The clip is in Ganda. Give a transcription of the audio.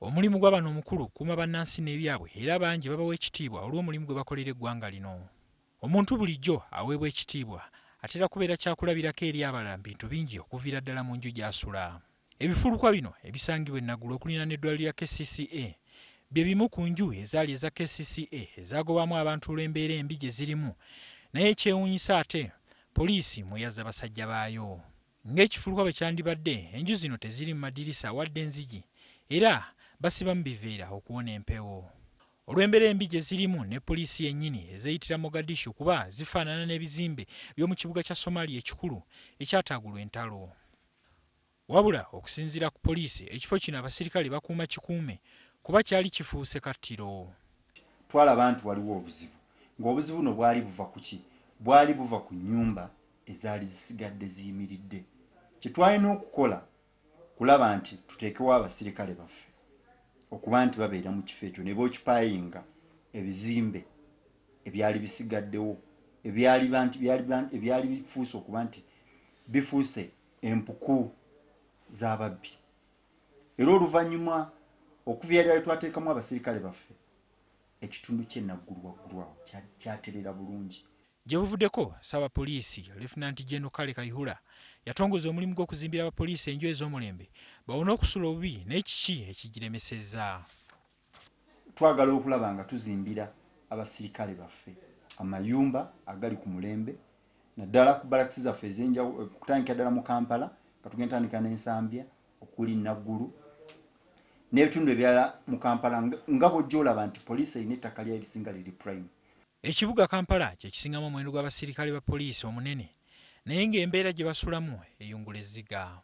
Omulimu gwa bano omukulu kukuuma bannansi n'ebyabwe era bangi babawa ekitiibwa olw'omulimu gwe bakolera eggwanga lino. Omuntu bulijjo aweebwa ekitiibwa atera kubeera kyakulabirako eri abalala mu bintu bingi okuviira ddala mu nju gy'asula. Ebifulukwa bino ebisangibwa e Nagulu okuliraana eddwaliro lya KCCA bye bimu ku nju ezaali eza KCCA ezaagobwamu abantu olw'embeera embi gye zirimu naye ekyewuunyisa ate poliisi mwe yazza basajja baayo. Ng'ekifulukwa bwe kyandibadde, enju zino teziriimu madirisa wadde enzigi era basibamu biveera okuwona empewo. Olw'embeera embi gye zirimu ne poliisi yennyini ezeeyitira Mogadishu kuba zifaanana n'ebizimbe by'omu kibuga kya Somalia ekikulu ekyataagulwa entalo. Wabula okusinziira ku poliisi, ekifo kino abasirikale bakuuma kikuume kuba kyali kifuuse kattiro. Twalaba nti waliwo obuzibu, ng'obuzibu buno bwali buva ku ki? Bwali buva ku nnyumba ezaali zisigadde ziyimiridde. Kye twalina okukola kulaba nti tuteekewo abasirikale baffe okuba nti babeera mu kifo ekyo ne bookipayinga ebizimbe ebyali bisigaddewo ebyali bifuuse okuba nti bifuuse empuku z'ababbi. Era oluvannyuma okuviira ddala twateekamu abasirikale baffe, ekitundu ky'e Naggulu waggulu awo kyaterera bulungi. Gye buvuddeko, Ssaabapoliisi, Lieutenant General Kale Kayihura yatongoza omulimu gw'okuzimbira abapoliisi enju ez'omulembe bawone okusula obubi naye kiki ekigiremesezza? Twagala okulaba nga tuzimbira abasirikale baffe amayumba agali ku mulembe naddala ku balakisi zaffe ez'enjawulo, okutandikira ddala mu Kampala nga tugenda tandika n'Ensambya okuli Naggulu n'ebitundu ebirala mu Kampala nga bw'ojja olaba nti poliisi erina ettaka lyayo erisinga liri prime. Ekibuga Kampala kye kisingamu omuwendo gw'abasirikale ba poliisi omunene naye ng'embeera gye basulamu eyungula ezziga.